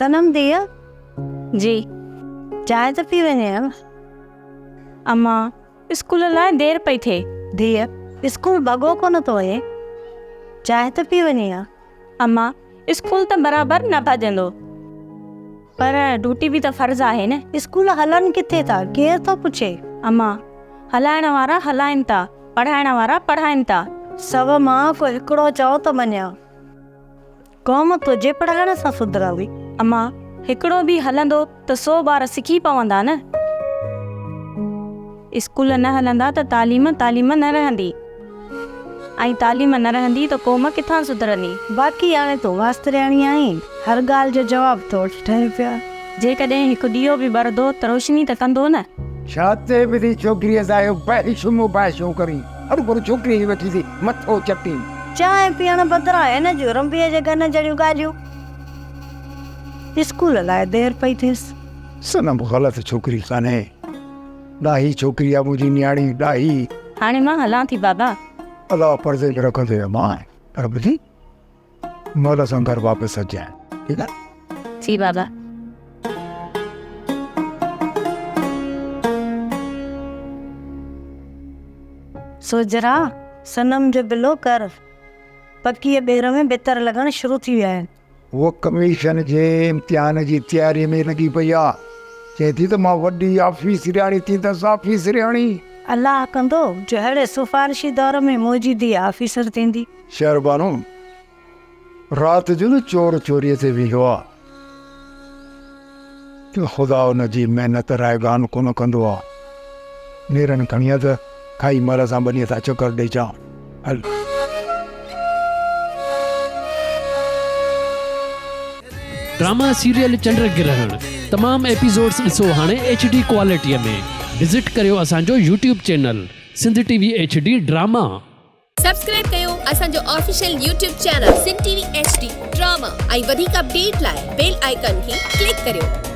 صنم ڌيء. جي. چانهه ته پي وڃين ها نه. امان، اسڪول لاء دير پئي ٿئي. ڌيء، اسڪول ڀڳو ڪونه ٿو وڃين، چانهه ته پي وڃين ها. امان، اسڪول ته برابر نه ڀڄندو، پر ڊيوٽي به ته فرض آهي نه. اسڪول هلن ڪٿي ٿا، ڪير ٿو پڇي؟ امان، هلائڻ وارا هلائين ٿا، پڙهائڻ وارا پڙهائين ٿا. سو مان ڪو هڪڙو چئو ته مڃيان. قوم تنهنجي پڙهائڻ سان سڌرندي. امان، هڪڙو به هلندو ته سو ٻار سکي پوندا نه. اسڪول نه هلندا ته تعليم تعليم نه رهندي ۽ تعليم نه رهندي ته قوم ڪٿان سڌرندي. باقي هاڻي تون ماسترياڻي آهين، هر ڳالهه جو جواب تو وٽ ٺهيو پيو آهي. جيڪڏهن هڪ ڏيئو به ٻرندو ته روشني ته ڪندو نه. ڇا تي به ٿي ڇوڪريء سان اهو بحث مباحثو ڪرين. هروڀرو ڇوڪريء جي ويٺي ٿي مٿو چٽين. چانهه پيئڻ بدران هن جون رنبيء جي ڳن جهڙيون ڳالهيون. اسڪول لاء دير پئي ٿيس. صنم غلط ڇوڪري ڪانهي. ڏاهي ڇوڪري آ منهنجي نياڻي، ڏاهي. هاڻي مان هلان ٿي بابا. الله پردي ۾ رکندي امان. پر ٻڌين مهل سان گهر واپس اچجانء ٺيڪ آ. جي بابا. سوجهرا، صنم جو بلو ڪر. پڪيء ٻير ۾ ڀتر لڳڻ شروع ٿي ويا آهن. هوء ڪميشن جي امتحان جي تياريء ۾ لڳي پئي آ. چئي ٿي ته مان وڏي آفيسرياڻي ٿيندس، آفيسرياڻي. الله ڪندو جو ههڙي سفارشي دور ۾ منهنجي ڌيء آفيسر ٿيندي. شهربانو، رات جو نه چور چوريء تي ويندو آ ته خدا ان جي محنت رائگان ڪونه ڪندو آ. نيرن کڻي آ ته کائي مهل سان ٻنيء تان چڪر ڏئي اچان. هل. ڊراما سيريل چنڊ گرهڻ تمام ايپيسوڊس ڏسو هاڻي ايڇ ڊي ڪوالٽي ۾ وزٽ ڪريو اسان جو YouTube channel Sindh T V H D drama. Subscribe ڪيو اسان جو official YouTube channel Sindh T V H D drama ۽ وڌيڪ اپڊيٽ لاء بيل آئيڪان کي ڪلڪ ڪريو.